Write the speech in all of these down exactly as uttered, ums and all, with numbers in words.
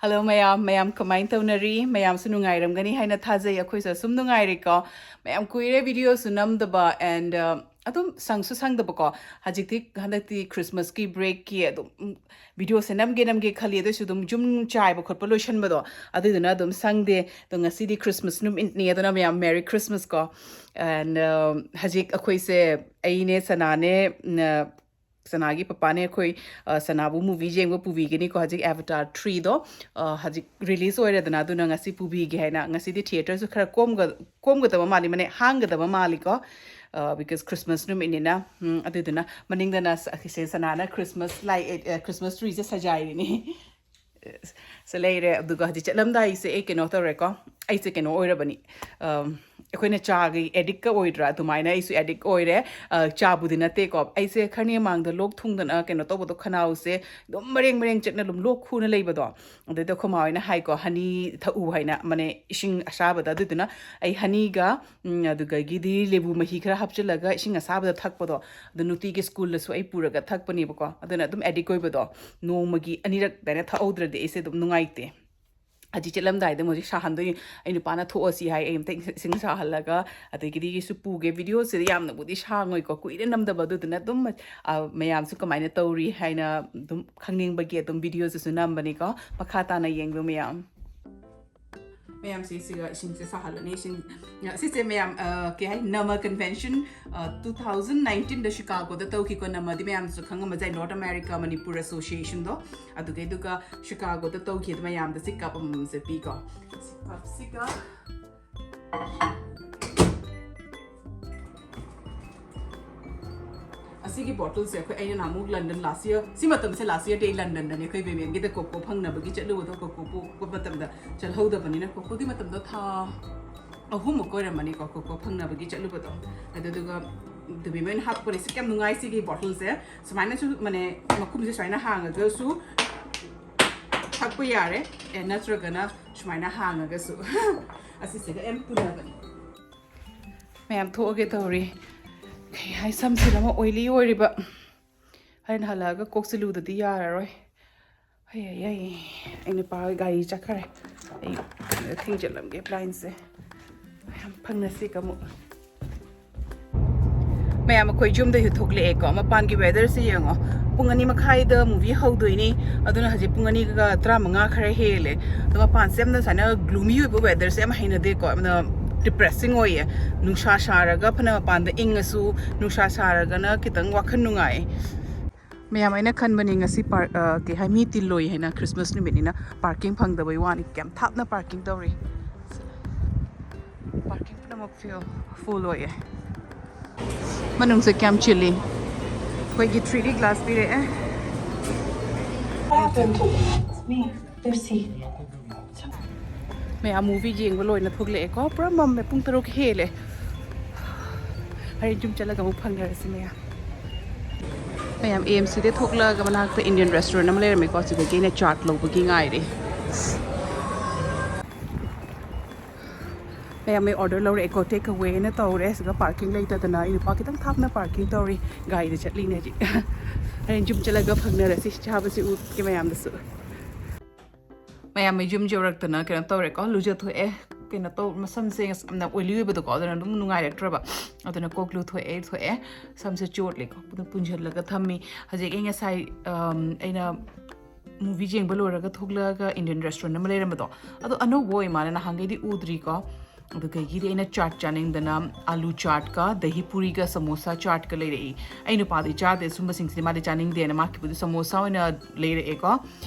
Hello ꯃꯌꯥꯝ, ꯃꯌꯥꯝ ꯀꯃꯥꯏꯅ ꯇꯧꯅꯔꯤ? ꯃꯌꯥꯝꯁꯨ ꯅꯨꯡꯉꯥꯏꯔꯝꯒꯅꯤ ꯍꯥꯏꯅ ꯊꯥꯖꯩ꯫ ꯑꯩꯈꯣꯏꯁꯨ ꯑꯁꯨꯝ ꯅꯨꯡꯉꯥꯏꯔꯤꯀꯣ꯫ ꯃꯌꯥꯝ ꯀꯨꯏꯔꯦ videoꯁꯨ ꯅꯝꯗꯕ, and ꯑꯗꯨꯝ ꯁꯪꯁꯨ ꯁꯪꯗꯕꯀꯣ꯫ ꯍꯧꯖꯤꯛꯇꯤ ꯍꯟꯗꯛꯇꯤ Christmasꯀꯤ breakꯀꯤ ꯑꯗꯨꯝ videoꯁꯦ ꯅꯝꯒꯦ ꯅꯝꯒꯦ ꯈꯜꯂꯤ, ꯑꯗꯨꯏꯁꯨ ꯑꯗꯨꯝ ꯌꯨꯝ ꯆꯥꯏꯕ ꯈꯣꯠꯄ ꯂꯣꯏꯁꯟꯕꯗꯣ, ꯑꯗꯨꯗꯨꯅ ꯑꯗꯨꯝ ꯁꯪꯗꯦ꯫ ꯑꯗꯣ ꯉꯁꯤꯗꯤ Christmas ꯅꯨꯃꯤꯠꯅꯤ, ꯑꯗꯨꯅ ꯃꯌꯥꯝ Merry Christmas ꯀꯣ꯫ And ꯍꯧꯖꯤꯛ ꯑꯩꯈꯣꯏꯁꯦ, ꯑꯩꯅꯦ, ꯁꯅꯥꯅꯦ, ꯁꯅꯥꯒꯤ ꯄꯄꯥꯅꯦ, ꯑꯩꯈꯣꯏ ꯁꯅꯥꯕꯨ movie ꯌꯦꯡꯕ ꯄꯨꯕꯤꯒꯅꯤꯀꯣ꯫ ꯍꯧꯖꯤꯛ Avatar threeꯗꯣ ꯍꯧꯖꯤꯛ release ꯑꯣꯏꯔꯦꯗꯅ, ꯑꯗꯨꯅ ꯉꯁꯤ ꯄꯨꯕꯤꯒꯦ ꯍꯥꯏꯅ꯫ ꯉꯁꯤꯗꯤ theatreꯁꯨ ꯈꯔ ꯀꯣꯝꯒ ꯀꯣꯝꯒꯗꯕ ꯃꯥꯜꯂꯤ, ꯃꯅꯦ, ꯍꯥꯡꯒꯗꯕ ꯃꯥꯜꯂꯤꯀꯣ, because Christmas ꯅꯨꯃꯤꯠꯅꯤꯅ꯫ ꯎꯝ, ꯑꯗꯨꯗꯨꯅ ꯃꯅꯤꯡꯗꯅ ꯁ-, ꯁꯦ ꯁꯅꯥꯅ Christmas light, ꯑ, Christmas treeꯁꯦ ꯁꯖꯥꯏꯔꯤꯅꯤ꯫ ꯁꯦ ꯂꯩꯔꯦ꯫ ꯑꯗꯨꯒ ꯍꯧꯖꯤꯛ ꯆꯠꯂꯝꯗꯥꯏꯁꯦ ꯑꯩ ꯀꯩꯅꯣ ꯇꯧꯔꯦꯀꯣ꯫ ꯑꯩꯁꯦ ꯀꯩꯅꯣ ꯑꯣꯏꯔꯕꯅꯤ꯫ ꯑꯝ, ꯑꯩꯈꯣꯏꯅ ꯆꯥꯒꯤ addictꯀ ꯑꯣꯏꯗ꯭ꯔꯥ? ꯑꯗꯨꯃꯥꯏꯅ ꯑꯩꯁꯨ addict ꯑꯣꯏꯔꯦ꯫ ꯑ, ꯆꯥꯕꯨꯗꯤ ꯅꯠꯇꯦꯀꯣ꯫ ꯑꯩꯁꯦ ꯈꯔꯅꯤ ꯃꯃꯥꯡꯗ ꯂꯣꯛ ꯊꯨꯡꯗꯅ ꯀꯩꯅꯣ ꯇꯧꯕꯗꯣ, ꯈꯅꯥꯎꯁꯦ ꯑꯗꯨꯝ ꯃꯔꯦꯡ ꯃꯔꯦꯡ ꯆꯠꯅ ꯑꯗꯨꯝ ꯂꯣꯛ ꯈꯨꯅ ꯂꯩꯕꯗꯣ꯫ ꯑꯗꯩꯗ ꯑꯩꯈꯣꯏ ꯃꯥ ꯍꯣꯏꯅ ꯍꯥꯏꯀꯣ, honey ꯊꯛꯎ ꯍꯥꯏꯅ, ꯃꯅꯦ, ꯏꯁꯤꯡ ꯑꯁꯥꯕꯗ꯫ ꯑꯗꯨꯗꯨꯅ ꯑꯩ honeyꯒ, ꯎꯝ, ꯑꯗꯨꯗꯒꯤꯗꯤ ꯂꯦꯕꯨ ꯃꯍꯤ ꯈꯔ ꯍꯥꯞꯆꯤꯜꯂꯒ ꯏꯁꯤꯡ ꯑꯁꯥꯕꯗ ꯊꯛꯄꯗꯣ, ꯑꯗꯨ ꯅꯨꯡꯇꯤꯒꯤ schoolꯗꯁꯨ ꯑꯩ ꯄꯨꯔꯒ ꯊꯛꯄꯅꯦꯕꯀꯣ꯫ ꯑꯗꯨꯅ ꯑꯗꯨꯝ addict ꯑꯣꯏꯕꯗꯣ, ꯅꯣꯡꯃꯒꯤ ꯑꯅꯤꯔꯛ ꯑꯗꯨꯃꯥꯏꯅ ꯊꯛꯍꯧꯗ꯭ꯔꯗꯤ ꯑꯩꯁꯦ ꯑꯗꯨꯝ ꯅꯨꯡꯉꯥꯏꯇꯦ꯫ ꯍꯧꯖꯤꯛ ꯆꯠꯂꯝꯗꯥꯏꯗ ꯑꯃꯨꯛ ꯍꯧꯖꯤꯛ ꯁꯥꯍꯟꯗꯣꯏꯅꯤ꯫ ꯑꯩ ꯅꯨꯄꯥꯅ "ꯊꯣꯛꯑꯁꯤ" ꯍꯥꯏ, ꯑꯩ ꯑꯝꯇ ꯏꯁꯤꯡ ꯁꯥꯍꯜꯂꯒ, ꯑꯗꯒꯤꯗꯤ ꯑꯩꯁꯨ ꯄꯨꯒꯦ꯫ Videoꯁꯤꯗ ꯌꯥꯝꯅꯕꯨꯗꯤ ꯁꯥꯡꯉꯣꯏꯀꯣ, ꯀꯨꯏꯔꯦ ꯅꯝꯗꯕ, ꯑꯗꯨꯗꯨꯅ ꯑꯗꯨꯝ, ꯑ, ꯃꯌꯥꯝꯁꯨ ꯀꯃꯥꯏꯅ ꯇꯧꯔꯤ ꯍꯥꯏꯅ ꯑꯗꯨꯝ ꯈꯪꯅꯤꯡꯕꯒꯤ ꯑꯗꯨꯝ videoꯁꯤꯁꯨ ꯅꯝꯕꯅꯤꯀꯣ꯫ ꯃꯈꯥ ꯇꯥꯅ ꯌꯦꯡꯕꯤꯌꯨ ꯃꯌꯥꯝ꯫ ꯃꯌꯥꯝꯁꯦ ꯁꯤꯒ ꯏꯁꯤꯡꯁꯦ ꯁꯥꯍꯜꯂꯅꯤ꯫ ꯏꯁꯤꯡ, ꯁꯤꯁꯦ ꯃꯌꯥꯝ, ꯑ, ꯀꯩ ꯍꯥꯏ, ꯅꯃ convention, ꯑ, two thousand nineteenꯗ Chicagoꯗ ꯇꯧꯈꯤꯀꯣ꯫ ꯅꯃꯗꯤ ꯃꯌꯥꯝꯁꯨ ꯈꯪꯉꯝꯕꯁꯦ, North America Manipur Associationꯗꯣ꯫ ꯑꯗꯨꯒꯩꯗꯨꯒ Chicagoꯗ ꯇꯧꯈꯤ꯫ ꯑꯗꯨ ꯃꯌꯥꯝꯗ ꯁꯤ cup ꯑꯃꯃꯝꯁꯦ ꯄꯤꯀꯣ꯫ ꯁꯤ cupꯁꯤꯒ ꯑꯁꯤꯒꯤ bottleꯁꯦ ꯑꯩꯈꯣꯏ, ꯑꯩꯅ ꯅꯍꯥꯟꯃꯨꯛ London last year, ꯁꯤ ꯃꯇꯝꯁꯦ last yearꯗꯤ ꯑꯩ Londonꯗꯅꯦ ꯑꯩꯈꯣꯏ Vivianꯒꯤꯗ cocoa ꯐꯪꯅꯕꯒꯤ ꯆꯠꯂꯨꯕꯗꯣ꯫ Cocoa ꯄꯣꯛꯄ ꯃꯇꯝꯗ ꯆꯠꯍꯧꯗꯕꯅꯤꯅ, cocoaꯗꯤ ꯃꯇꯝꯗꯣ ꯊꯥ ꯑꯍꯨꯝꯃꯨꯛ ꯑꯣꯏꯔꯝꯃꯅꯤꯀꯣ, cocoa ꯐꯪꯅꯕꯒꯤ ꯆꯠꯂꯨꯕꯗꯣ꯫ ꯑꯗꯨꯗꯨꯒ ꯗꯨꯕꯤꯃꯩꯅ ꯍꯥꯞꯄꯅꯦ꯫ ꯁꯤ ꯌꯥꯝ ꯅꯨꯡꯉꯥꯏ, ꯁꯤꯒꯤ bottleꯁꯦ꯫ ꯁꯨꯃꯥꯏꯅꯁꯨ ꯃꯅꯦ, ꯃꯈꯨꯝꯁꯦ ꯁꯨꯃꯥꯏꯅ ꯍꯥꯡꯉꯒꯁꯨ ꯊꯛꯄ ꯌꯥꯔꯦ, ꯑꯦ, ꯅꯠꯇ꯭ꯔꯒꯅ ꯁꯨꯃꯥꯏꯅ ꯍꯥꯡꯉꯒꯁꯨ꯫ ꯑꯁꯤꯁꯤꯒ ꯌꯥꯝ ꯄꯨꯅꯕꯅꯦ꯫ ꯃꯌꯥꯝ ꯊꯣꯛꯑꯒꯦ ꯇꯧꯔꯤ꯫ ꯀꯩ ꯍꯥꯏ, ꯁꯝꯁꯤꯅ ꯑꯃ oily ꯑꯣꯏꯔꯤꯕ꯫ ꯍꯣꯔꯦꯟ ꯍꯜꯂꯛꯑꯒ ꯀꯣꯛꯁꯦ ꯂꯨꯗꯗꯤ ꯌꯥꯔꯔꯣꯏ꯫ ꯑꯩ ꯑꯩ ꯑꯩ ꯅꯨꯄꯥ ꯍꯣꯏ ꯒꯥꯔꯤ ꯆꯠꯈ꯭ꯔꯦ꯫ ꯑꯩ ꯊꯤꯡꯖꯤꯜꯂꯝꯒꯦ ꯕ꯭ꯂꯥꯏꯟꯁꯦ꯫ ꯌꯥꯝ ꯐꯪꯅꯁꯤ ꯑꯃꯨꯛ꯫ ꯃꯌꯥꯝ ꯑꯩꯈꯣꯏ ꯌꯨꯝꯗꯩꯁꯨ ꯊꯣꯛꯂꯛꯑꯦꯀꯣ꯫ ꯃꯄꯥꯟꯒꯤ ꯋꯦꯗꯔꯁꯦ ꯌꯦꯡꯉꯣ꯫ ꯄꯨꯡ ꯑꯅꯤ ꯃꯈꯥꯏꯗ movie ꯍꯧꯗꯣꯏꯅꯤ꯫ ꯑꯗꯨꯅ ꯍꯧꯖꯤꯛ ꯄꯨꯡ ꯑꯅꯤꯒ ꯇꯔꯥꯃꯉꯥ ꯈꯔ ꯍꯦꯜꯂꯦ꯫ ꯑꯗꯣ ꯃꯄꯥꯟꯁꯦ ꯌꯥꯝꯅ ꯁꯨꯃꯥꯏꯅ gloomy ꯑꯣꯏꯕ ꯋꯦꯗꯔꯁꯦ ꯌꯥꯝ ꯍꯩꯅꯗꯦꯀꯣ꯫ ꯌꯥꯝꯅ depressing ꯑꯣꯏꯌꯦ꯫ ꯅꯨꯡꯁꯥ ꯁꯥꯔꯒ ꯐꯅ ꯃꯄꯥꯟꯗ ꯏꯪꯉꯁꯨ, ꯅꯨꯡꯁꯥ ꯁꯥꯔꯒꯅ ꯈꯤꯇꯪ ꯋꯥꯈꯜ ꯅꯨꯡꯉꯥꯏ꯫ ꯃꯌꯥꯝ, ꯑꯩꯅ ꯈꯟꯕꯅꯤ ꯉꯁꯤ ꯄꯥꯔ-, ꯑ, ꯀꯩ ꯍꯥꯏ, ꯃꯤ ꯇꯤꯜꯂꯣꯏ ꯍꯥꯏꯅ, Christmas ꯅꯨꯃꯤꯠꯅꯤꯅ꯫ Parking ꯐꯪꯗꯕꯩ ꯋꯥꯅꯤ꯫ ꯀꯌꯥꯝ ꯊꯥꯞꯅ parking ꯇꯧꯔꯤ꯫ Parking ꯄꯨꯝꯅꯃꯛ full, full ꯑꯣꯏꯌꯦ꯫ ꯃꯅꯨꯡꯁꯦ ꯀꯌꯥꯝ ꯆꯤꯜꯂꯤ꯫ ꯑꯩꯈꯣꯏꯒꯤ three D glass ꯄꯤꯔꯛꯑꯦ꯫ Welcome to me, Lucy. ꯃꯌꯥꯝ movie ꯌꯦꯡꯕ ꯂꯣꯏꯅ ꯊꯣꯛꯂꯛꯑꯦꯀꯣ꯫ ꯄꯨꯔꯥ ꯃꯝꯃꯦ, ꯄꯨꯡ ꯇꯔꯨꯛ ꯍꯦꯜꯂꯦ꯫ ꯍꯣꯔꯦꯟ ꯌꯨꯝ ꯆꯠꯂꯒ ꯑꯃꯨꯛ ꯐꯪꯅꯔꯁꯤ ꯃꯌꯥꯝ꯫ ꯃꯌꯥꯝ, A M C ꯗꯩ ꯊꯣꯛꯂꯛꯑꯒ ꯃꯅꯥꯛꯇ Indian restaurant ꯑꯃ ꯂꯩꯔꯝꯃꯦꯀꯣ꯫ ꯁꯤꯗꯒꯤ ꯑꯩꯅ ꯆꯥꯠ ꯂꯧꯕꯒꯤ ꯉꯥꯏꯔꯦ꯫ ꯃꯌꯥꯝ, ꯑꯩ order ꯂꯧꯔꯛꯑꯦꯀꯣ, take away ꯅ ꯇꯧꯔꯦ꯫ ꯁꯤꯗ parking ꯂꯩꯇꯗꯅ ꯑꯩ ꯅꯨꯄꯥ ꯈꯤꯇꯪ ꯊꯥꯞꯅ parking ꯇꯧꯔꯤ꯫ ꯒꯥꯔꯤꯗ ꯆꯠꯂꯤꯅꯦ ꯍꯧꯖꯤꯛ꯫ ꯍꯣꯔꯦꯟ ꯌꯨꯝ ꯆꯠꯂꯒ ꯐꯪꯅꯔꯁꯤ꯫ ꯆꯥꯕꯁꯤ ꯎꯠꯀꯦ ꯃꯌꯥꯝꯗꯁꯨ꯫ ꯃꯌꯥꯝ, ꯑꯩ ꯌꯨꯝ ꯌꯧꯔꯛꯇꯅ ꯀꯩꯅꯣ ꯇꯧꯔꯦꯀꯣ, ꯂꯨꯖꯊꯣꯛꯑꯦ꯫ ꯀꯩꯅꯣ ꯇꯧ, ꯃꯁꯝꯁꯦ ꯌꯥꯝꯅ oily ꯑꯣꯏꯕꯗꯣꯀꯣ, ꯑꯗꯨꯅ ꯑꯗꯨꯝ ꯅꯨꯡꯉꯥꯏꯔꯛꯇ꯭ꯔꯕ꯫ ꯑꯗꯨꯅ ꯀꯣꯛ ꯂꯨꯊꯣꯛꯑꯦ, ꯊꯣꯛꯑꯦ꯫ ꯁꯝꯁꯦ ꯆꯣꯠꯂꯦꯀꯣ, ꯑꯗꯨ ꯄꯨꯟꯁꯤꯜꯂꯒ ꯊꯝꯃꯤ꯫ ꯍꯧꯖꯤꯛ ꯑꯩ ꯉꯁꯥꯏ, ꯑꯝ, ꯑꯩꯅ movie ꯌꯦꯡꯕ ꯂꯣꯏꯔꯒ ꯊꯣꯛꯂꯛꯑꯒ Indian restaurant ꯑꯃ ꯂꯩꯔꯝꯕꯗꯣ, ꯑꯗꯣ ꯑꯅꯧꯕ ꯑꯣꯏ ꯃꯥꯜꯂꯦ, ꯅꯍꯥꯟꯈꯩꯗꯤ ꯎꯗ꯭ꯔꯤꯀꯣ꯫ ꯑꯗꯨꯗꯒꯤꯗꯤ ꯑꯩꯅ ꯆꯥꯠ ꯆꯥꯅꯤꯡꯗꯅ ꯑꯂꯨ ꯆꯥꯠꯀ ꯗꯍꯤ ꯄꯨꯔꯤꯒ ꯁꯃꯣꯁꯥ ꯆꯥꯠꯀ ꯂꯩꯔꯛꯏ꯫ ꯑꯩ ꯅꯨꯄꯥꯗꯤ ꯆꯥꯗꯦ ꯁꯨꯝꯕꯁꯤꯡꯁꯤꯗꯤ, ꯃꯥꯗꯤ ꯆꯥꯅꯤꯡꯗꯦꯅ ꯃꯥ ꯈꯤꯕꯨꯗꯤ ꯁꯃꯣꯁꯥ ꯑꯣꯏꯅ ꯂꯩꯔꯛꯑꯦꯀꯣ꯫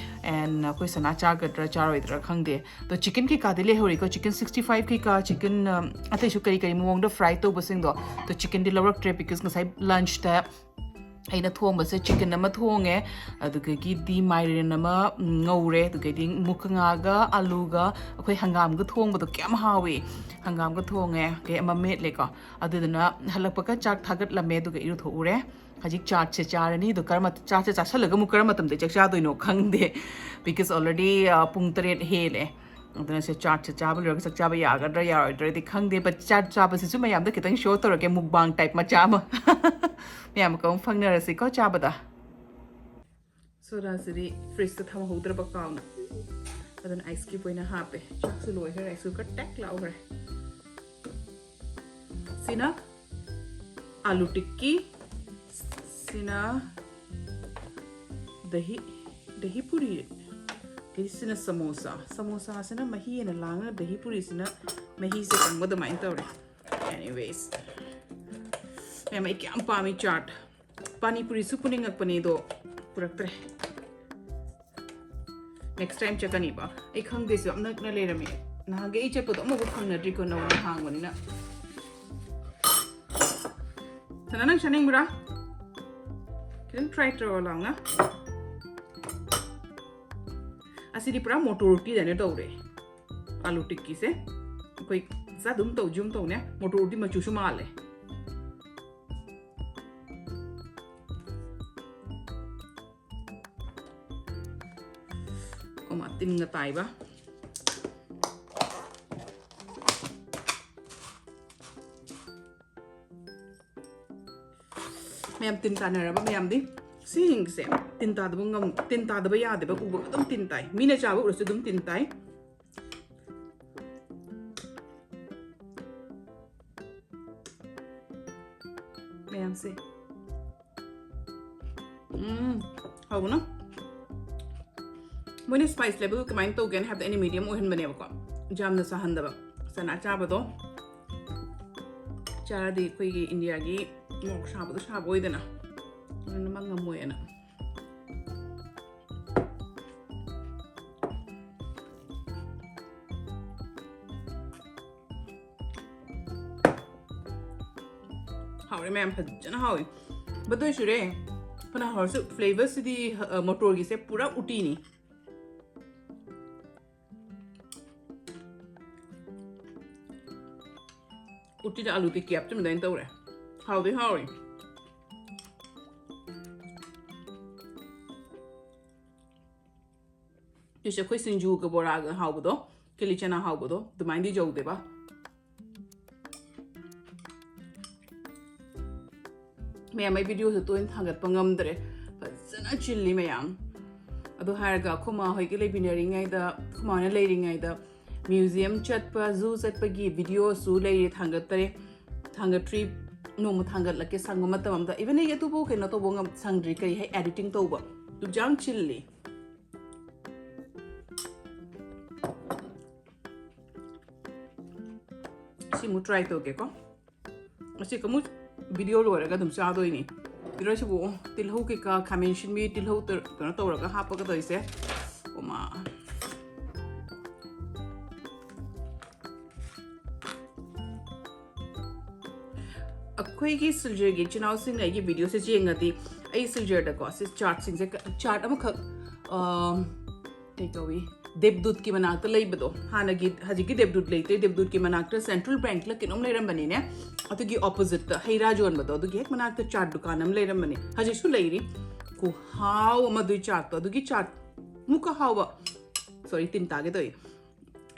And ꯑꯩꯈꯣꯏ ꯁꯅꯥ ꯆꯥꯒꯗ꯭ꯔꯥ ꯆꯥꯔꯣꯏꯗ꯭ꯔꯥ ꯈꯪꯗꯦ꯫ ꯑꯗꯣ chicken ꯀꯩꯀꯥꯗꯤ ꯂꯩꯍꯧꯔꯤꯀꯣ, chicken sixty five ꯀꯩꯀꯥ, chicken, ꯑ, ꯑꯇꯩꯁꯨ ꯀꯔꯤ ꯀꯔꯤ ꯃꯑꯣꯡꯗ fry ꯇꯧꯕꯁꯤꯡꯗꯣ꯫ ꯑꯗꯣ chickenꯗꯤ ꯂꯧꯔꯛꯇ꯭ꯔꯦ, because ꯉꯁꯥꯏ lunchꯇ ꯑꯩꯅ ꯊꯣꯡꯕꯁꯦ chicken ꯑꯃ ꯊꯣꯡꯉꯦ, ꯑꯗꯨꯗꯒꯤꯗꯤ ꯃꯥꯏꯔꯦꯟ ꯑꯃ, ꯎꯝ, ꯉꯧꯔꯦ, ꯑꯗꯨꯗꯒꯤꯗꯤ ꯃꯨꯀ ꯉꯥꯒ ꯑꯂꯨꯒ ꯑꯩꯈꯣꯏ ꯍꯪꯒꯥꯝꯒ ꯊꯣꯡꯕꯗꯣ ꯀꯌꯥꯝ ꯍꯥꯎꯏ꯫ ꯍꯪꯒꯥꯝꯒ ꯊꯣꯡꯉꯦ, ꯀꯩ ꯑꯃ ꯃꯦꯠꯂꯦꯀꯣ꯫ ꯑꯗꯨꯗꯨꯅ ꯍꯜꯂꯛꯄꯒ ꯆꯥꯛ ꯊꯥꯒꯠꯂꯝꯃꯦ, ꯑꯗꯨꯒ ꯏꯔꯨꯊꯣꯛꯎꯔꯦ꯫ ꯍꯧꯖꯤꯛ ꯆꯥꯠꯁꯦ ꯆꯥꯔꯅꯤ, ꯑꯗꯣ ꯀꯔꯝꯕ ꯆꯥꯠꯁꯦ ꯆꯥꯁꯜꯂꯒ ꯑꯃꯨꯛ ꯀꯔꯝꯕ ꯃꯇꯝꯗ ꯆꯥꯛ ꯆꯥꯗꯣꯏꯅꯣ ꯈꯪꯗꯦ, because already, ꯑ, ꯄꯨꯡ ꯇꯔꯦꯠ ꯍꯦꯜꯂꯦ꯫ ꯑꯗꯨꯅ ꯁꯦ ꯆꯥꯠꯁꯦ ꯆꯥꯕ ꯂꯣꯏꯔꯒ ꯆꯥꯛ ꯆꯥꯕ ꯌꯥꯒꯗ꯭ꯔꯥ ꯌꯥꯔꯣꯏꯗ꯭ꯔꯗꯤ ꯈꯪꯗꯦ, but ꯆꯥꯠ ꯆꯥꯕꯁꯤꯁꯨ ꯃꯌꯥꯝꯗ ꯈꯤꯇꯪ show ꯇꯧꯔꯛꯀꯦ, mukbang type ꯃꯆꯥ ꯑꯃ꯫ ꯃꯌꯥꯝ ꯑꯃꯨꯛ ꯐꯪꯅꯔꯁꯤꯀꯣ ꯆꯥꯕꯗ꯫ ꯁꯣꯗꯥꯁꯤꯗꯤ ꯐ꯭ꯔꯤꯖꯇ ꯊꯝꯍꯧꯗ꯭ꯔꯕ ꯀꯥꯎꯅ, ꯑꯗꯨꯅ ꯑꯥꯏꯁ ꯀ꯭ꯌꯨꯕ ꯑꯣꯏꯅ ꯍꯥꯞꯄꯦ꯫ ꯆꯥꯛꯁꯨ ꯂꯣꯏꯈ꯭ꯔꯦ, ꯔꯥꯏꯁ ꯀꯨꯀꯔ ꯇꯦꯛ ꯂꯥꯎꯈ꯭ꯔꯦ꯫ ꯁꯤꯅ ꯑꯥꯂꯨ ꯇꯤꯛꯀꯤ, ꯁꯤꯅ ꯗꯍꯤ, ꯗꯍꯤ ꯄꯨꯔꯤ, ꯑꯗꯩ ꯁꯤꯅ ꯁꯃꯣꯁꯥ꯫ ꯁꯃꯣꯁꯥꯁꯤꯅ ꯃꯍꯤ ꯑꯣꯏꯅ ꯂꯥꯡꯉꯒ, ꯗꯍꯤ ꯄꯨꯔꯤꯁꯤꯅ ꯃꯍꯤꯁꯦ ꯀꯪꯕ ꯑꯗꯨꯃꯥꯏꯅ ꯇꯧꯔꯦ꯫ Anyways, ꯃꯌꯥꯝ, ꯑꯩ ꯀꯌꯥꯝ ꯄꯥꯝꯃꯤ ꯆꯥꯠ꯫ ꯄꯥꯅꯤ ꯄꯨꯔꯤꯁꯨ ꯄꯨꯅꯤꯡꯉꯛꯄꯅꯦ, ꯑꯗꯣ ꯄꯨꯔꯛꯇ꯭ꯔꯦ꯫ Next time ꯆꯠꯀꯅꯤꯕ꯫ ꯑꯩ ꯈꯪꯗꯦꯁꯨ ꯌꯥꯝ ꯅꯛꯅ ꯂꯩꯔꯝꯃꯦ꯫ ꯅꯍꯥꯟꯒꯩ ꯑꯩ ꯆꯠꯄꯗꯣ ꯑꯃꯐꯥꯎ ꯐꯪꯅꯗ꯭ꯔꯤꯀꯣ, ꯅꯧꯅ ꯍꯥꯡꯕꯅꯤꯅ꯫ ꯁꯅꯥ, ꯅꯪ ꯆꯥꯅꯤꯡꯕ꯭ꯔꯥ? ꯈꯤꯇꯪ try ꯇꯧꯔꯣ ꯂꯥꯎꯅ꯫ ꯑꯁꯤꯗꯤ ꯄꯨꯔꯥ ꯃꯣꯇꯣꯔ ꯎꯇꯤꯗꯅꯦ ꯇꯧꯔꯦ꯫ ꯑꯥꯂꯨ ꯇꯤꯛꯀꯤꯁꯦ ꯑꯩꯈꯣꯏ ꯆꯥ ꯑꯗꯨꯝ ꯇꯧ, ꯖꯨꯝ ꯇꯧꯅꯦ꯫ ꯃꯣꯇꯣꯔ ꯎꯇꯤ ꯃꯆꯨꯁꯨ ꯃꯥꯜꯂꯦ꯫ ꯑꯣ, ꯃꯥ ꯇꯤꯟꯒ ꯇꯥꯏꯕ꯫ ꯃꯌꯥꯝ ꯇꯤꯟ ꯇꯥꯟꯅꯔꯕ ꯃꯌꯥꯝꯗꯤ? ꯁꯤꯁꯤꯡꯁꯦ ꯇꯤꯟ ꯇꯥꯗꯕ ꯉꯝ-, ꯇꯤꯟ ꯇꯥꯗꯕ ꯌꯥꯗꯦꯕ, ꯎꯕ ꯑꯗꯨꯝ ꯇꯤꯟ ꯇꯥꯏ꯫ ꯃꯤꯅ ꯆꯥꯕ ꯎꯔꯁꯨ ꯑꯗꯨꯝ ꯇꯤꯟ ꯇꯥꯏ꯫ ꯃꯌꯥꯝꯁꯦ꯫ ꯎꯝ, ꯍꯥꯎꯕꯅ꯫ ꯃꯣꯏꯅ spice level ꯀꯃꯥꯏꯅ ꯇꯧꯒꯦꯅ ꯍꯥꯏꯕꯗ ꯑꯩꯅ medium ꯑꯣꯏꯍꯟꯕꯅꯦꯕꯀꯣ, ꯌꯥꯝꯅ ꯁꯥꯍꯟꯗꯕ꯫ ꯆꯅꯥ ꯆꯥꯕꯗꯣ ꯆꯥꯔꯗꯤ ꯑꯩꯈꯣꯏꯒꯤ ꯏꯟꯗꯤꯌꯥꯒꯤ ꯃꯣꯔꯣꯛ ꯁꯥꯕꯗꯣ ꯁꯥꯕ ꯑꯣꯏꯗꯅ, ꯑꯗꯨꯅ ꯃꯥ ꯉꯝꯃꯣꯏꯅ꯫ ꯍꯥꯎꯔꯦ ꯃꯌꯥꯝ, ꯐꯖꯅ ꯍꯥꯎꯋꯦ꯫ ꯕꯗꯣꯏ ꯁꯨꯔꯦ꯫ ꯐꯅ ꯍꯥꯎꯔꯁꯨ flavourꯁꯤꯗꯤ, ꯑ, ꯃꯣꯇꯣꯔꯒꯤꯁꯦ ꯄꯨꯔꯥ ꯎꯇꯤꯅꯤ꯫ ꯎꯇꯤꯗ ꯑꯂꯨ ꯇꯤꯛꯀꯤ ꯍꯥꯞꯆꯤꯟꯕꯗꯥꯏꯅ ꯇꯧꯔꯦ꯫ ꯍꯥꯎꯗꯤ ꯍꯥꯎꯔꯤ꯫ ꯁꯤꯁꯦ ꯑꯩꯈꯣꯏ ꯁꯤꯡꯖꯨꯒ ꯕꯣꯔꯥꯒ ꯍꯥꯎꯕꯗꯣ, ꯀꯦꯂꯤ ꯆꯅꯥ ꯍꯥꯎꯕꯗꯣ, ꯑꯗꯨꯃꯥꯏꯅꯗꯤ ꯌꯧꯗꯦꯕ꯫ ꯃꯌꯥꯝ, ꯑꯩ videoꯁꯦ ꯇꯣꯏꯅ ꯊꯥꯡꯒꯠꯄ ꯉꯝꯗ꯭ꯔꯦ꯫ ꯐꯖꯅ ꯐꯖꯅ ꯆꯤꯜꯂꯤ ꯃꯌꯥꯝ꯫ ꯑꯗꯨ ꯍꯥꯏꯔꯒ ꯑꯩꯈꯣꯏ ꯃꯥ ꯍꯣꯏꯒ ꯂꯩꯃꯤꯟꯅꯔꯤꯉꯩꯗ, ꯑꯩꯈꯣꯏ ꯃꯥꯅ ꯂꯩꯔꯤꯉꯩꯗ museum ꯆꯠꯄ, zoo ꯆꯠꯄꯒꯤ videoꯁꯨ ꯂꯩꯔꯤ, ꯊꯥꯡꯒꯠꯇꯔꯦ, ꯊꯥꯡꯒꯠꯇ꯭ꯔꯤ꯫ ꯅꯣꯡꯃ ꯊꯥꯡꯒꯠꯂꯛꯀꯦ ꯁꯪꯕ ꯃꯇꯝ ꯑꯝꯗ꯫ Even ꯑꯩ ꯑꯗꯨꯕꯨ ꯀꯩꯅꯣ ꯇꯧꯕ ꯉꯝ-, ꯁꯪꯗ꯭ꯔꯤ, ꯀꯔꯤ ꯍꯥꯏ, editing ꯇꯧꯕ꯫ ꯑꯗꯨ ꯌꯥꯝ ꯆꯤꯜꯂꯤ꯫ ꯁꯤꯃꯨꯛ try ꯇꯧꯒꯦꯀꯣ꯫ ꯑꯁꯤ ꯑꯃꯨꯛ video ꯂꯣꯏꯔꯒ ꯑꯗꯨꯝ ꯆꯥꯗꯣꯏꯅꯤ꯫ ꯀꯩꯅꯣꯁꯤꯕꯨ, ꯇꯤꯜꯍꯧ ꯀꯩꯀꯥ, ꯈꯥꯃꯦꯟ ꯑꯁꯤꯟꯕꯤ, ꯇꯤꯜꯍꯧ ꯇ-, ꯀꯩꯅꯣ ꯇꯧꯔꯒ ꯍꯥꯞꯄꯒ ꯇꯧꯔꯤꯁꯦ꯫ ꯑꯣꯃꯥ꯫ ꯑꯩꯈꯣꯏꯒꯤ ꯁꯤꯜꯆꯔꯒꯤ ꯏꯆꯤꯟ ꯏꯅꯥꯎꯁꯤꯡꯅ ꯑꯩꯒꯤ videoꯁꯦ ꯌꯦꯡꯉꯗꯤ, ꯑꯩ ꯁꯤꯜꯆꯔꯗꯀꯣ, ꯁꯤ chartꯁꯤꯡꯁꯦ ꯀ-, chart ꯑꯃꯈꯛ, ꯑ, ꯀꯩ ꯀꯧꯏ, ꯗꯦꯕꯗꯨꯠꯀꯤ ꯃꯅꯥꯛꯇ ꯂꯩꯕꯗꯣ, ꯍꯥꯟꯅꯒꯤ, ꯍꯧꯖꯤꯛꯀꯤ ꯗꯦꯕꯗꯨꯠ ꯂꯩꯇ꯭ꯔꯦ, ꯗꯦꯕꯗꯨꯠꯀꯤ ꯃꯅꯥꯛꯇ Central Bankꯂ ꯀꯩꯅꯣꯝ ꯂꯩꯔꯝꯕꯅꯤꯅꯦ, ꯑꯗꯨꯒꯤ oppositeꯇ ꯍꯩ ꯔꯥ ꯌꯣꯟꯕꯗꯣ, ꯑꯗꯨꯒꯤ ꯍꯦꯛ ꯃꯅꯥꯛꯇ ꯆꯥꯠ ꯗꯨꯀꯥꯟ ꯑꯃ ꯂꯩꯔꯝꯕꯅꯤ, ꯍꯧꯖꯤꯛꯁꯨ ꯂꯩꯔꯤ꯫ ꯈꯨꯍꯥꯎ ꯑꯃ ꯑꯗꯨꯏ ꯆꯥꯠꯇꯣ, ꯑꯗꯨꯒꯤ ꯆꯥꯠ ꯃꯨꯛꯀ ꯍꯥꯎꯕ, sorry, ꯇꯤꯟ ꯇꯥꯒꯦ ꯇꯧꯏ꯫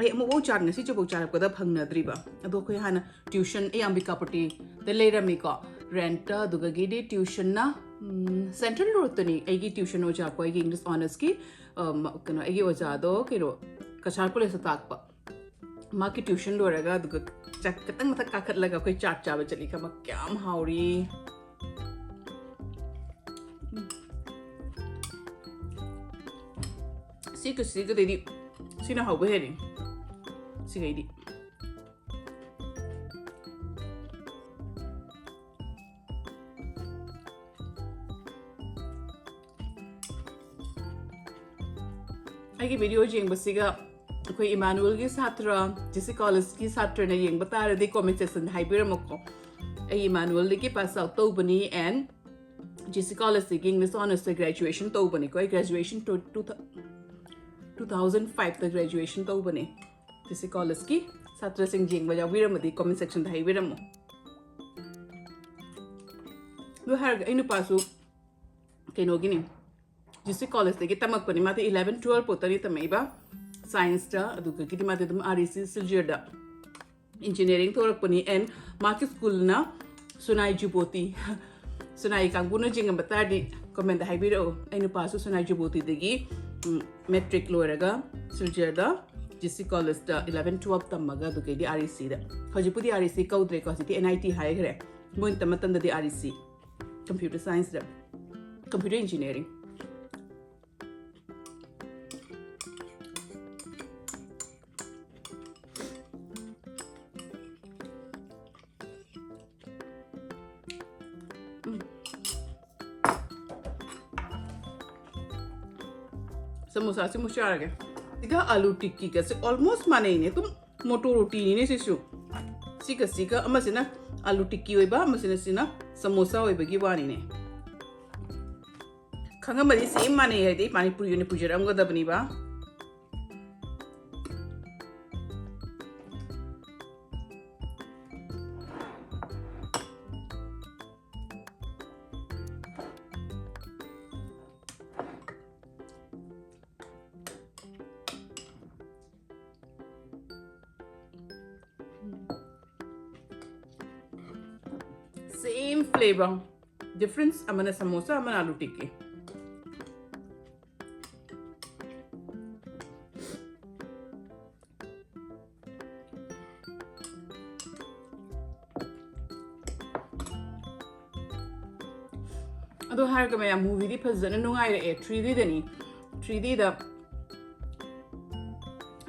ꯑꯩ ꯑꯃꯨꯛꯐꯥꯎ ꯆꯥꯠ ꯉꯁꯤ ꯆꯐꯥꯎ ꯆꯥꯔꯛꯄꯗ ꯐꯪꯅꯗ꯭ꯔꯤꯕ꯫ ꯑꯗꯣ ꯑꯩꯈꯣꯏ ꯍꯥꯟꯅ tuition, ꯑꯩ ꯑꯝꯕꯤꯀꯥꯄꯇꯤꯗ ꯂꯩꯔꯝꯃꯤꯀꯣ, rentꯇ, ꯑꯗꯨꯗꯒꯤꯗꯤ tuitionꯅ, ꯎꯝ, Central Roadꯇꯅꯤ ꯑꯩꯒꯤ tuition ꯑꯣꯖꯥ, ꯑꯩꯈꯣꯏꯒꯤ English Honoursꯀꯤ, ꯑ, ꯃ-, ꯀꯩꯅꯣ, ꯑꯩꯒꯤ ꯑꯣꯖꯥꯗꯣ, ꯀꯩꯅꯣ, ꯀꯁꯥꯔ collegeꯇ ꯇꯥꯛꯄ꯫ ꯃꯥꯒꯤ tuition ꯂꯣꯏꯔꯒ, ꯑꯗꯨꯒ ꯆꯥꯛ ꯈꯤꯇꯪ ꯃꯊꯛ ꯀꯥꯈꯠꯂꯒ ꯑꯩꯈꯣꯏ ꯆꯥꯠ ꯆꯥꯕ ꯆꯠꯂꯤ꯫ ꯈꯪꯕ ꯀꯌꯥꯝ ꯍꯥꯎꯔꯤ꯫ ꯎꯝ꯫ ꯁꯤꯒ, ꯁꯤꯒꯗꯩꯗꯤ ꯁꯤꯅ ꯍꯥꯎꯕ ꯍꯦꯜꯂꯤ꯫ ꯁꯤꯒꯩꯗꯤ꯫ ꯑꯩꯒꯤ video ꯌꯦꯡꯕꯁꯤꯒ ꯑꯩꯈꯣꯏ ꯏꯃꯥꯅꯨꯑꯦꯜꯒꯤ ꯁꯥꯇ꯭ꯔ, ꯖꯤ ꯁꯤ collegeꯀꯤ ꯁꯥꯇ꯭ꯔꯅ ꯌꯦꯡꯕ ꯇꯥꯔꯗꯤ comment sectionꯗ ꯍꯥꯏꯕꯤꯔꯝꯃꯨꯀꯣ꯫ ꯑꯩ ꯏꯃꯥꯅꯨꯑꯦꯜꯗꯒꯤ pass out ꯇꯧꯕꯅꯤ and G C collegeꯇꯒꯤ English Honoursꯇ graduation ꯇꯧꯕꯅꯤꯀꯣ꯫ ꯑꯩ graduation two, two thou-, two thousand fiveꯇ graduation ꯇꯧꯕꯅꯦ꯫ ꯖꯤ ꯁꯤ collegeꯀꯤ ꯁꯥꯇ꯭ꯔꯁꯤꯡ ꯌꯦꯡꯕ ꯌꯥꯎꯕꯤꯔꯝꯃꯗꯤ comment sectionꯗ ꯍꯥꯏꯕꯤꯔꯝꯃꯨ꯫ ꯑꯗꯨ ꯍꯥꯏꯔꯒ ꯑꯩ ꯅꯨꯄꯥꯁꯨ ꯀꯩꯅꯣꯒꯤꯅꯤ, ꯖꯤ ꯁꯤ collegeꯇꯒꯤ ꯇꯝꯃꯛꯄꯅꯤ꯫ ꯃꯥꯗꯤ eleven twelve ꯐꯥꯎꯇꯅꯤ ꯇꯝꯃꯛꯏꯕ scienceꯇ, ꯑꯗꯨꯗꯒꯤꯗꯤ ꯃꯥꯗꯤ ꯑꯗꯨꯝ R E C ꯁꯤꯜꯆꯔꯗ engineering ꯇꯧꯔꯛꯄꯅꯤ꯫ And ꯃꯥꯒꯤ schoolꯅ ꯁꯨꯅꯥꯏ ꯖꯨꯕꯣꯇꯤ, ꯁꯣꯅꯥꯏ ꯀꯥꯡꯕꯨꯅ ꯌꯦꯡꯉꯝꯕ ꯇꯥꯔꯗꯤ comment ꯍꯥꯏꯕꯤꯔꯛꯎ꯫ ꯑꯩ ꯅꯨꯄꯥꯁꯨ ꯁꯣꯅꯥꯏ ꯖꯨꯕꯣꯇꯤꯗꯒꯤ ꯃꯦꯇ꯭ꯔꯤꯛ ꯂꯣꯏꯔꯒ ꯁꯤꯜꯆꯔꯗ ꯖꯤ ꯁꯤ ꯀꯣꯂꯦꯖꯇ ꯏꯂꯚꯦꯟ ꯇꯨꯋꯦꯜꯐ ꯇꯝꯃꯒ ꯑꯗꯨꯗꯒꯤꯗꯤ ꯑꯥꯔ ꯏ ꯁꯤꯗ꯫ ꯍꯧꯖꯤꯛꯄꯨꯗꯤ ꯑꯥꯔ ꯏ ꯁꯤ ꯀꯧꯗ꯭ꯔꯦꯀꯣ, ꯍꯧꯖꯤꯛꯇꯤ ꯑꯦꯟ ꯑꯥꯏ ꯇꯤ ꯍꯥꯏꯈ꯭ꯔꯦ꯫ ꯃꯣꯏꯅ ꯇꯝꯕ ꯃꯇꯝꯗꯗꯤ ꯑꯥꯔ ꯏ ꯁꯤ, computer scienceꯗ, computer engineering꯫ ꯎꯝ꯫ ꯁꯃꯣꯁꯥꯁꯤꯃꯨꯛ ꯆꯥꯔꯒꯦ꯫ ꯁꯤꯒ ꯑꯥꯂꯨ ꯇꯤꯛꯀꯤꯒꯁꯦ almost ꯃꯥꯟꯅꯩꯅꯦ꯫ ꯑꯗꯨꯝ ꯃꯣꯇꯣ ꯔꯣꯇꯤꯅꯤꯅꯦ ꯁꯤꯁꯨ꯫ ꯁꯤꯒ ꯁꯤꯒ ꯑꯃꯁꯤꯅ ꯑꯥꯂꯨ ꯇꯤꯛꯀꯤ ꯑꯣꯏꯕ, ꯑꯃꯁꯤꯅ ꯁꯤꯅ ꯁꯃꯣꯁꯥ ꯑꯣꯏꯕꯒꯤ ꯋꯥꯅꯤꯅꯦ꯫ ꯈꯪꯉꯝꯃꯗꯤ same ꯃꯥꯟꯅꯩ ꯍꯥꯏꯗꯤ ꯄꯥꯅꯤꯄꯨꯔꯤ ꯑꯣꯏꯅ ꯄꯨꯖꯔꯝꯒꯗꯕꯅꯤꯕ꯫ Same flavor, difference ꯑꯃꯅ ꯁꯃꯣꯁꯥ, ꯑꯃꯅ ꯑꯥꯂꯨ ꯇꯤꯛꯀꯤ꯫ ꯑꯗꯣ ꯍꯥꯏꯔꯒ ꯃꯌꯥꯝ, movieꯗꯤ ꯐꯖꯅ ꯅꯨꯡꯉꯥꯏꯔꯛꯑꯦ꯫ ꯊ꯭ꯔꯤ ꯗꯤꯗꯅꯤ, ꯊ꯭ꯔꯤ ꯗꯤꯗ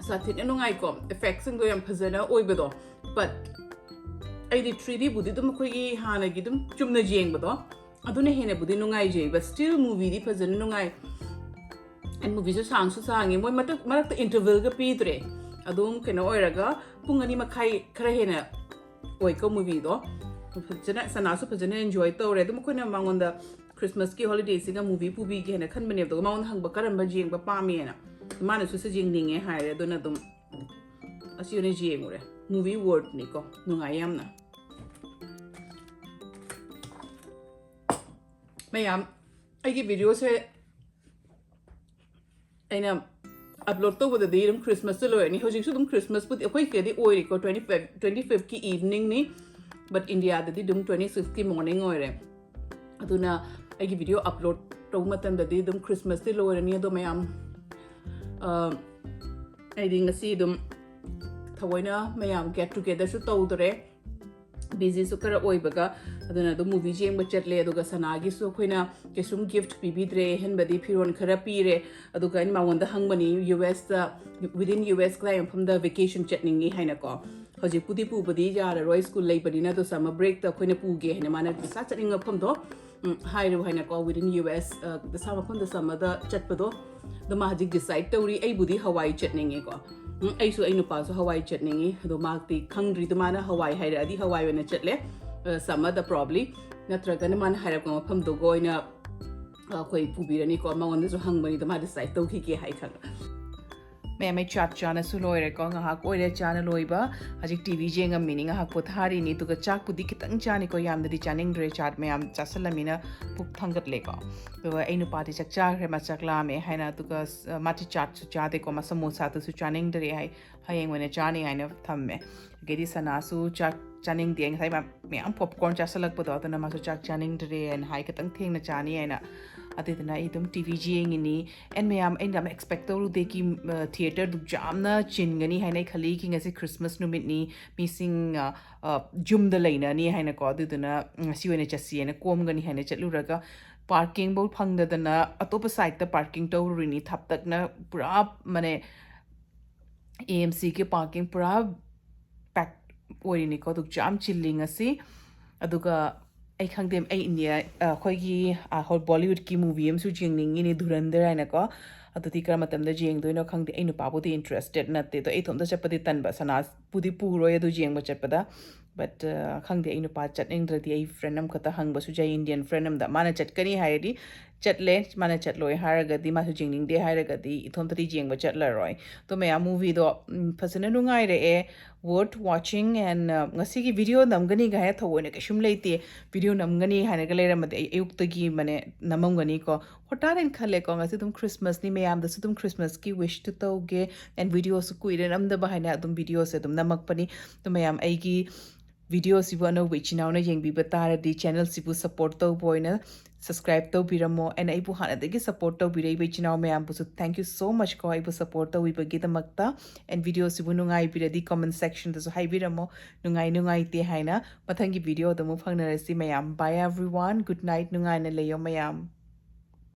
ꯁꯥꯊꯤꯅ ꯅꯨꯡꯉꯥꯏꯀꯣ, effectꯁꯤꯡꯗꯣ ꯌꯥꯝ ꯐꯖꯅ ꯑꯣꯏꯕꯗꯣ꯫ But ꯑꯩꯗꯤ ꯊ꯭ꯔꯤ ꯗꯤꯕꯨꯗꯤ ꯑꯗꯨꯝ ꯑꯩꯈꯣꯏꯒꯤ ꯍꯥꯟꯅꯒꯤ ꯑꯗꯨꯝ ꯆꯨꯝꯅ ꯌꯦꯡꯕꯗꯣ ꯑꯗꯨꯅ ꯍꯦꯟꯅꯕꯨꯗꯤ ꯅꯨꯡꯉꯥꯏꯖꯩ꯫ But still movieꯗꯤ ꯐꯖꯅ ꯅꯨꯡꯉꯥꯏ꯫ And movieꯁꯨ ꯁꯥꯡꯁꯨ ꯁꯥꯡꯉꯤ, ꯃꯣꯏ ꯃꯔꯛ-, ꯃꯔꯛꯇ intervalꯒ ꯄꯤꯗ꯭ꯔꯦ꯫ ꯑꯗꯨꯝ ꯀꯩꯅꯣ ꯑꯣꯏꯔꯒ ꯄꯨꯡ ꯑꯅꯤ ꯃꯈꯥꯏ ꯈꯔ ꯍꯦꯟꯅ ꯑꯣꯏꯀꯣ movieꯗꯣ꯫ ꯐꯖꯅ ꯁꯅꯥꯁꯨ ꯐꯖꯅ enjoy ꯇꯧꯔꯦ꯫ ꯑꯗꯨꯝ ꯑꯩꯈꯣꯏꯅ ꯃꯉꯣꯟꯗ Christmasꯀꯤ holidayꯁꯤꯒ movie ꯄꯨꯕꯤꯒꯦ ꯍꯥꯏꯅ ꯈꯟꯕꯅꯦꯕ, ꯑꯗꯨꯒ ꯃꯉꯣꯟꯗ ꯍꯪꯕ ꯀꯔꯝꯕ ꯌꯦꯡꯕ ꯄꯥꯝꯃꯦꯅ, ꯃꯥꯅꯁꯨ ꯁꯤ ꯌꯦꯡꯅꯤꯡꯉꯦ ꯍꯥꯏꯔꯦ꯫ ꯑꯗꯨꯅ ꯑꯗꯨꯝ ꯑꯁꯤ ꯑꯣꯏꯅ ꯌꯦꯡꯉꯨꯔꯦ, movie worthꯅꯤꯀꯣ, ꯅꯨꯡꯉꯥꯏ ꯌꯥꯝꯅ꯫ ꯃꯌꯥꯝ, ꯑꯩꯒꯤ videoꯁꯦ ꯑꯩꯅ upload ꯇꯧꯕꯗꯗꯤ ꯑꯗꯨꯝ Christmasꯇ ꯂꯣꯏꯔꯅꯤ꯫ ꯍꯧꯖꯤꯛꯁꯨ ꯑꯗꯨꯝ Christmasꯄꯨꯗꯤ ꯑꯩꯈꯣꯏ ꯁꯤꯗꯗꯤ ꯑꯣꯏꯔꯤꯀꯣ, twenty five, twenty fiveꯀꯤ eveningꯅꯤ, but Indiaꯗꯗꯤ ꯑꯗꯨꯝ twenty sixꯀꯤ morning ꯑꯣꯏꯔꯦ꯫ ꯑꯗꯨꯅ ꯑꯩꯒꯤ video upload ꯇꯧꯕ ꯃꯇꯝꯗꯗꯤ ꯑꯗꯨꯝ Christmas ꯇꯤ ꯂꯣꯏꯔꯅꯤ꯫ ꯑꯗꯣ ꯃꯌꯥꯝ ꯑ, ꯑꯩꯗꯤ ꯉꯁꯤ ꯑꯗꯨꯝ ꯊꯑꯣꯏꯅ ꯃꯌꯥꯝ get together ꯁꯨ ꯇꯧꯗ꯭ꯔꯦ, busy ꯁꯨ ꯈꯔ ꯑꯣꯏꯕꯒ꯫ ꯑꯗꯨꯅ ꯑꯗꯨꯝ movies ꯌꯦꯡꯕ ꯆꯠꯂꯦ꯫ ꯑꯗꯨꯒ ꯁꯅꯥꯒꯤꯁꯨ ꯑꯩꯈꯣꯏꯅ ꯀꯩꯁꯨꯝ gift ꯄꯤꯕꯤꯗ꯭ꯔꯦ, ꯑꯍꯦꯟꯕꯗꯤ ꯐꯤꯔꯣꯜ ꯈꯔ ꯄꯤꯔꯦ꯫ ꯑꯗꯨꯒ ꯑꯩꯅ ꯃꯉꯣꯟꯗ ꯍꯪꯕꯅꯤ, US ꯇ, within US ꯀꯗꯥꯏ ꯃꯐꯝꯗ vacation ꯆꯠꯅꯤꯡꯉꯤ ꯍꯥꯏꯅꯀꯣ꯫ ꯍꯧꯖꯤꯛꯄꯨꯗꯤ ꯄꯨꯕꯗꯤ ꯌꯥꯔꯔꯣꯏ, school ꯂꯩꯕꯅꯤꯅ, ꯑꯗꯣ summer break ꯇ ꯑꯩꯈꯣꯏꯅ ꯄꯨꯒꯦ ꯍꯥꯏꯅ ꯃꯥꯅ ꯃꯁꯥ ꯆꯠꯅꯤꯡꯕ ꯃꯐꯝꯗꯣ, ꯎꯝ, ꯍꯥꯏꯔꯨ ꯍꯥꯏꯅꯀꯣ, within US, ꯑ, ꯃꯁꯥ ꯃꯐꯝꯗ summer ꯗ ꯆꯠꯄꯗꯣ꯫ ꯑꯗꯣ ꯃꯥ ꯍꯧꯖꯤꯛ decide ꯇꯧꯔꯤ꯫ ꯑꯩꯕꯨꯗꯤ ꯍꯋꯥꯏ ꯆꯠꯅꯤꯡꯉꯦꯀꯣ꯫ ꯎꯝ, ꯑꯩꯁꯨ ꯑꯩ ꯅꯨꯄꯥꯁꯨ ꯍꯋꯥꯏ ꯆꯠꯅꯤꯡꯉꯤ꯫ ꯑꯗꯣ ꯃꯥꯗꯤ ꯈꯪꯗ꯭ꯔꯤꯗꯣ, ꯃꯥꯅ ꯍꯋꯥꯏ ꯍꯥꯏꯔꯛꯑꯗꯤ ꯍꯋꯥꯏ ꯑꯣꯏꯅ ꯆꯠꯂꯦ, ꯑ, summer ꯗ probably꯫ ꯅꯠꯇ꯭ꯔꯒꯅ ꯃꯥꯅ ꯍꯥꯏꯔꯛꯄ ꯃꯐꯝꯗꯨꯒ ꯑꯣꯏꯅ, ꯑ, ꯑꯩꯈꯣꯏ ꯄꯨꯕꯤꯔꯅꯤꯀꯣ꯫ ꯃꯉꯣꯟꯗꯁꯨ ꯍꯪꯕꯅꯤꯗ, ꯃꯥ decide ꯇꯧꯈꯤꯒꯦ ꯍꯥꯏ ꯈꯪꯉꯦ꯫ ꯃꯌꯥꯝ ꯑꯩ ꯆꯥꯛ ꯆꯥꯅꯁꯨ ꯂꯣꯏꯔꯦꯀꯣ, ꯉꯥꯏꯍꯥꯛ ꯑꯣꯏꯔꯦ ꯆꯥꯅ ꯂꯣꯏꯕ꯫ ꯍꯧꯖꯤꯛ TV ꯌꯦꯡꯉꯝꯃꯤꯅꯤ, ꯉꯥꯏꯍꯥꯛ ꯄꯣꯊꯥꯔꯤꯅꯤ꯫ ꯑꯗꯨꯒ ꯆꯥꯛꯄꯨꯗꯤ ꯈꯤꯇꯪ ꯆꯥꯅꯤꯀꯣ, ꯌꯥꯝꯅꯗꯤ ꯆꯥꯅꯤꯡꯗ꯭ꯔꯦ, ꯆꯥꯛ ꯃꯌꯥꯝ ꯆꯥꯁꯜꯂꯝꯃꯤꯅ ꯄꯨꯛ ꯊꯥꯡꯒꯠꯂꯦꯀꯣ꯫ ꯑꯗꯨꯒ ꯑꯩ ꯅꯨꯄꯥꯗꯤ ꯆꯥꯛ ꯆꯥꯈ꯭ꯔꯦ, ꯃꯥ ꯆꯥꯛ ꯂꯥꯝꯃꯦ ꯍꯥꯏꯅ꯫ ꯑꯗꯨꯒ, ꯑ, ꯃꯥꯗꯤ ꯆꯥꯛꯁꯨ ꯆꯥꯗꯦꯀꯣ, ꯃꯥ ꯁꯃꯣꯁꯥꯗꯨꯁꯨ ꯆꯥꯅꯤꯡꯗ꯭ꯔꯦ ꯍꯥꯏ, ꯍꯌꯦꯡ ꯑꯣꯏꯅ ꯆꯥꯅꯤ ꯍꯥꯏꯅ ꯊꯝꯃꯦ꯫ ꯑꯗꯒꯤꯗꯤ ꯁꯅꯥꯁꯨ ꯆꯥꯛ ꯆꯥꯅꯤꯡꯗꯦ, ꯉꯁꯥꯏ ꯃꯥ ꯃꯌꯥꯝ popcorn ꯆꯥꯁꯜꯂꯛꯄꯗꯣ, ꯑꯗꯨꯅ ꯃꯥꯁꯨ ꯆꯥꯛ ꯆꯥꯅꯤꯡꯗ꯭ꯔꯦꯅ ꯍꯥꯏ, ꯈꯤꯇꯪ ꯊꯦꯡꯅ ꯆꯥꯅꯤ ꯍꯥꯏꯅ꯫ ꯑꯗꯨꯗꯨꯅ ꯑꯩ ꯑꯗꯨꯝ TV ꯌꯦꯡꯉꯤꯅꯤ꯫ And ꯃꯌꯥꯝ, ꯑꯩꯅ ꯌꯥꯝ expect ꯇꯧꯔꯨꯗꯦ ꯀꯤ, ꯑ, theatre ꯗꯨꯛ ꯌꯥꯝꯅ ꯆꯤꯟꯒꯅꯤ ꯍꯥꯏꯅ꯫ ꯑꯩ ꯈꯜꯂꯤ ꯀꯤ ꯉꯁꯤ Christmas ꯅꯨꯃꯤꯠꯅꯤ, ꯃꯤꯁꯤꯡ, ꯑ, ꯑ, ꯌꯨꯝꯗ ꯂꯩꯅꯅꯤ ꯍꯥꯏꯅꯀꯣ꯫ ꯑꯗꯨꯗꯨꯅ ꯉꯁꯤ ꯑꯣꯏꯅ ꯆꯠꯁꯤꯅ ꯀꯣꯝꯒꯅꯤ ꯍꯥꯏꯅ ꯆꯠꯂꯨꯔꯒ parking ꯐꯧ ꯐꯪꯗꯗꯅ ꯑꯇꯣꯞꯄ side ꯇ parking ꯇꯧꯔꯨꯔꯤꯅꯤ꯫ ꯊꯥꯞꯇꯛꯅ ꯄꯨꯔꯥ, ꯃꯅꯦ, AMC ꯒꯤ parking ꯄꯨꯔꯥ pack ꯑꯣꯏꯔꯤꯅꯤꯀꯣ, ꯑꯗꯨꯛ ꯌꯥꯝ ꯆꯤꯜꯂꯤ ꯉꯁꯤ꯫ ꯑꯗꯨꯒ ꯑꯩ ꯈꯪꯗꯦ, ꯑꯩ ꯏꯟꯗꯤꯌꯥ, ꯑ, ꯑꯩꯈꯣꯏꯒꯤ, ꯑ, ꯍꯣ-, Bollywood ꯀꯤ movie ꯑꯃꯁꯨ ꯌꯦꯡꯅꯤꯡꯉꯤꯅꯤ, ꯙꯨꯔꯟꯙꯔ ꯍꯥꯏꯅꯀꯣ꯫ ꯑꯗꯨꯗꯤ ꯀꯔꯝꯕ ꯃꯇꯝꯗ ꯌꯦꯡꯗꯣꯏꯅꯣ ꯈꯪꯗꯦ꯫ ꯑꯩ ꯅꯨꯄꯥꯕꯨꯗꯤ interested ꯅꯠꯇꯦ, ꯑꯗꯣ ꯑꯩ ꯏꯊꯣꯝꯇ ꯆꯠꯄꯗꯤ ꯇꯟꯕ, ꯁꯅꯥꯕꯨꯗꯤ ꯄꯨꯔꯣꯏ ꯑꯗꯨ ꯌꯦꯡꯕ ꯆꯠꯄꯗ꯫ But, ꯑ, ꯈꯪꯗꯦ, ꯑꯩ ꯅꯨꯄꯥ ꯆꯠꯅꯤꯡꯗ꯭ꯔꯗꯤ ꯑꯩ friend ꯑꯃꯈꯛꯇ ꯍꯪꯕꯁꯨ ꯌꯥꯏ, Indian friend ꯑꯃꯗ꯫ ꯃꯥꯅ ꯆꯠꯀꯅꯤ ꯍꯥꯏꯔꯗꯤ ꯆꯠꯂꯦ, ꯃꯥꯅ ꯆꯠꯂꯣꯏ ꯍꯥꯏꯔꯒꯗꯤ, ꯃꯥꯁꯨ ꯌꯦꯡꯅꯤꯡꯗꯦ ꯍꯥꯏꯔꯒꯗꯤ ꯏꯊꯣꯝꯇꯗꯤ ꯌꯦꯡꯕ ꯆꯠꯂꯔꯣꯏ꯫ ꯑꯗꯣ ꯃꯌꯥꯝ, movie ꯗꯣ, ꯎꯝ, ꯐꯖꯅ ꯅꯨꯡꯉꯥꯏꯔꯛꯑꯦ, worth watching, and, ꯑ, ꯉꯁꯤꯒꯤ video ꯅꯝꯒꯅꯤ ꯀꯥꯏꯅ ꯊꯑꯣꯏꯅ ꯀꯩꯁꯨꯝ ꯂꯩꯇꯦ꯫ Video ꯅꯝꯒꯅꯤ ꯍꯥꯏꯔꯒ ꯂꯩꯔꯝꯃꯗꯤ ꯑꯩ ꯑꯌꯨꯛꯇꯒꯤ, ꯃꯅꯦ, ꯅꯝꯃꯝꯒꯅꯤꯀꯣ꯫ ꯍꯣꯇꯥꯔꯦꯅ ꯈꯜꯂꯦꯀꯣ, ꯉꯁꯤ ꯑꯗꯨꯝ Christmas ꯅꯤ, ꯃꯌꯥꯝꯗꯁꯨ ꯑꯗꯨꯝ Christmas ꯀꯤ wish ꯇꯨ ꯇꯧꯒꯦ, and video ꯁꯨ ꯀꯨꯏꯔꯦ ꯅꯝꯗꯕ ꯍꯥꯏꯅ ꯑꯗꯨꯝ video ꯁꯦ ꯑꯗꯨꯝ ꯅꯝꯃꯛꯄꯅꯤ꯫ ꯑꯗꯣ ꯃꯌꯥꯝ, ꯑꯩꯒꯤ Video ꯁꯤꯕꯨ ꯑꯅꯧꯕ ꯏꯆꯤꯟ ꯏꯅꯥꯎꯅ ꯌꯦꯡꯕꯤꯕ ꯇꯥꯔꯗꯤ, channel ꯁꯤꯕꯨ support ꯇꯧꯕ ꯑꯣꯏꯅ subscribe ꯇꯧꯕꯤꯔꯝꯃꯣ꯫ And ꯑꯩꯕꯨ ꯍꯥꯟꯅꯗꯒꯤ support ꯇꯧꯕꯤꯔꯛꯏꯕ ꯏꯆꯤꯟ ꯏꯅꯥꯎ ꯃꯌꯥꯝꯕꯨꯁꯨ thank you so much ꯀꯣ, ꯑꯩꯕꯨ support ꯇꯧꯕꯤꯕꯒꯤꯗꯃꯛꯇ꯫ And video ꯁꯤꯕꯨ ꯅꯨꯡꯉꯥꯏꯕꯤꯔꯗꯤ comment section ꯗꯁꯨ ꯍꯥꯏꯕꯤꯔꯝꯃꯣ, ꯅꯨꯡꯉꯥꯏ ꯅꯨꯡꯉꯥꯏꯇꯦ ꯍꯥꯏꯅ꯫ ꯃꯊꯪꯒꯤ video ꯗ ꯑꯃꯨꯛ ꯐꯪꯅꯔꯁꯤ ꯃꯌꯥꯝ꯫ Bye everyone, good night, ꯅꯨꯡꯉꯥꯏꯅ ꯂꯩꯌꯣ ꯃꯌꯥꯝ꯫